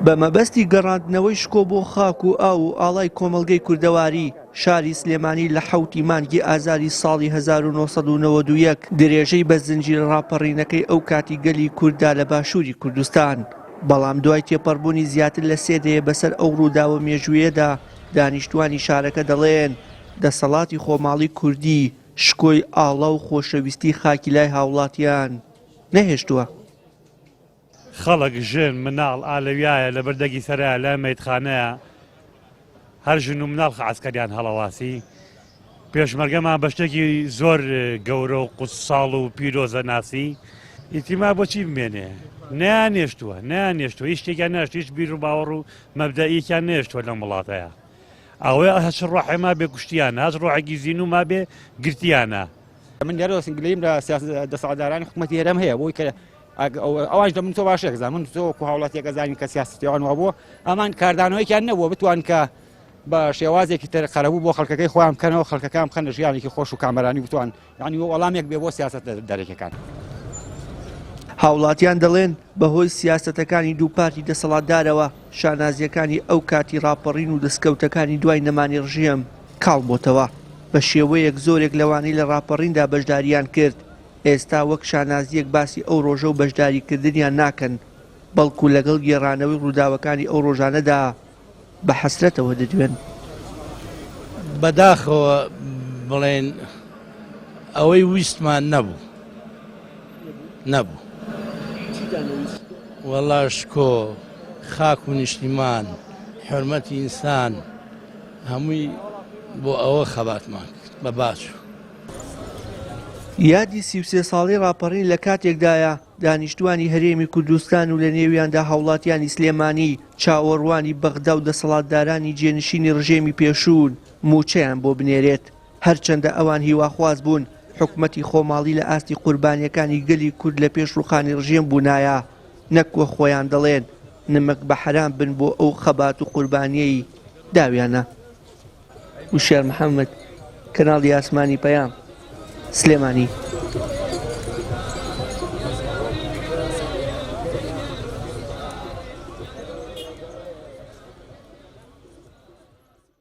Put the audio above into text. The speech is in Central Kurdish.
بە مەبەستی گەڕاندنەوەی شکۆ بۆ خاک و ئاو و ئاڵای کۆمەڵگەی کوردەواری، شاری سلێمانی لە حەوتی مانگی ئازاری ساڵی 1991 درێژەی بە زنجیرە ڕاپەڕینەکەی ئەو کاتی گەلی کورد دا لە باشووری کوردستان. بەڵام دوای تێپەڕبوونی زیاتر لە سێ دەیە بەسەر ئەو ڕووداوە مێژوویەدا، دانیشتووانی شارەکە دەڵێن، دەسەڵاتی خۆماڵی کوردی شکۆی ئاڵا و خۆشەویستی خاکی لای هاوڵاتیان نەهێشتووە. خەڵک، ژن، مناڵ ئا لەویایە لەبەر دەگی سەرایە لای مەیتخانەیە هەر ژن و مناڵ عەسکەریان هەڵەواسی. پێشمەرگەمان بە شتێکی زۆر گەورە و قودساڵ و پیرۆزە ناسی. ئیتر ما بۆچی بمێنێ؟ نەیانێشتووە، نەیانێشتووە، هیچ شتێکیان نەهێشتووە، هیچ بیر و باوەڕ و مەبدەئیەکیان نەهێشتووە لەم وڵاتەیا. ئەوەی هەچ ڕۆحێ مابێ کوشتیانە، هەچ ڕۆحێکی زیندوو مابێ گرتیانە. من لێرەوە گلەییم لە دەسەڵاتدارانی حکوومەتی هەرێم هەیە بۆی کە ئەوانش لە من تۆ باشێک زان من تۆ وەکو هاوڵاتیەکە زانین کە سیاسەتی ئەوان وابووە ئەمان کاردانەوەیان نەبووە بتوان کە بە شێوازێکی تر قەرەبوو بۆ خەڵکەکەی خۆیان بکەنەوە خەڵکەکان بخەنە ژیانێکی خۆش و کامەرانی بتوان یعنی وەڵامێک بێ بۆ سیاست دەرەکەکان. هاوڵاتیان دەڵێن، بەهۆی سیاسەتەکانی دوو پارتی دەسەڵاتدارەوە شانازییەکانی ئەو کاتی ڕاپەڕین و دەستکەوتەکانی دوای نەمانی ڕژێم کاڵ بۆتەوە، بە شێوەیەک زۆرێک لەوانەی لە ڕاپەڕیندا بەشدارییان کرد ئێستا وەک شانازییەک باسی ئەو ڕۆژە و بەشداریکردنیان ناکەن، بەڵکو لەگەڵ گێڕانەوەی ڕووداوەکانی ئەو ڕۆژانەدا بە حەسرەتەوە دەدوێن. بەداخەوە بڵێن ئەوەی ویستمان نەبوو نەبوو. وەڵا شکۆ، خاک و نیشتیمان، حورمەتی ئینسان هەمووی بۆ ئەوە خەباتمان کرد بە باج. یادی 33 ساڵەی ڕاپەڕین لە کاتێکدایە، دانیشتوانی هەرێمی کوردستان و لە نێویاندا هاوڵاتیانی سلێمانی چاوەڕوانی بەغدا و دەسەڵاتدارانی جێنشینی ڕژێمی پێشوون مووچەیان بۆ بنێرێت، هەرچەندە ئەوان هیواخواز بوون حکومەتی خۆماڵی لە ئاستی قوربانیەکانی گەلی کورد لە پێش ڕوخانی ڕژێم بوونایە، نەک وەک خۆیان دەڵێن نمەک بە حەرام بن بۆ ئەو خەبات و قوربانیەی داویانە. وشیار محەمەد، کەناڵی ئاسمانی پەیام، سلێمانی.